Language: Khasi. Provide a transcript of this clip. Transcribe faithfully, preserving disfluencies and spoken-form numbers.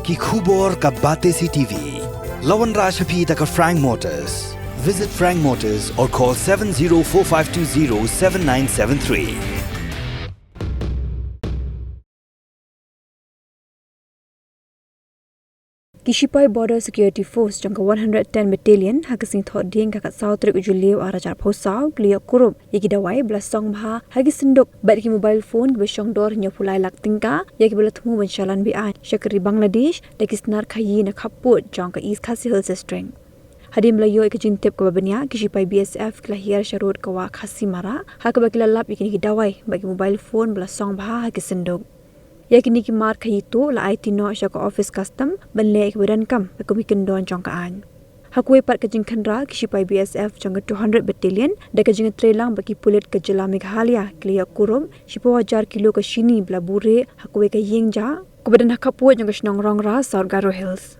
Ki khubor ka Batesi TV. La wanrah sha phi da ka Frank Motors. Visit Frank Motors or call seven zero four five two zero seven nine seven three. Ki shipai Border Security Force jong ka one hundred ten Battalion ha ka sngi Thohdieng ka khatsaw tarik u Jylliew arhajar arphew saw ki la ïoh kurup ïa ki dawai ba la song bha ha ki synduk bad ki mobile phone kiba shong dor hynñiewphew lai lak tyngka ïa kiba la thmu ban shalan be-aiñ sha ka ri Bangladesh da ki snar khaïi na khappud jong ka East Khasi Hills District. Hadien ba la ïoh ïa ka jingtip kaba bniah, ki shipai B S F ki la hiar sha rud ka Wah Khasi Mara ha kaba ki la lap ïa kine ki dawai bad ki mobile phone ba la song bha ha ki synduk. Ïa kine ki mar khaïi tuh la aiti noh sha ka Office Custom ban leh ïa kiba donkam ha kum ki kyndon jong ka aiñ. Ha kawei pat ka jingkhynra, ki shipai B S F jong ka two hundred Battalion da ka jingïatreilang bad ki pulit ka jylla Meghalaya ki la ïoh kurup shiphew hajar kilo ka shini ba la buhrieh ha kawei ka ïing jah kaba don ha khappud jong ka shnong Rongra, South Garo Hills.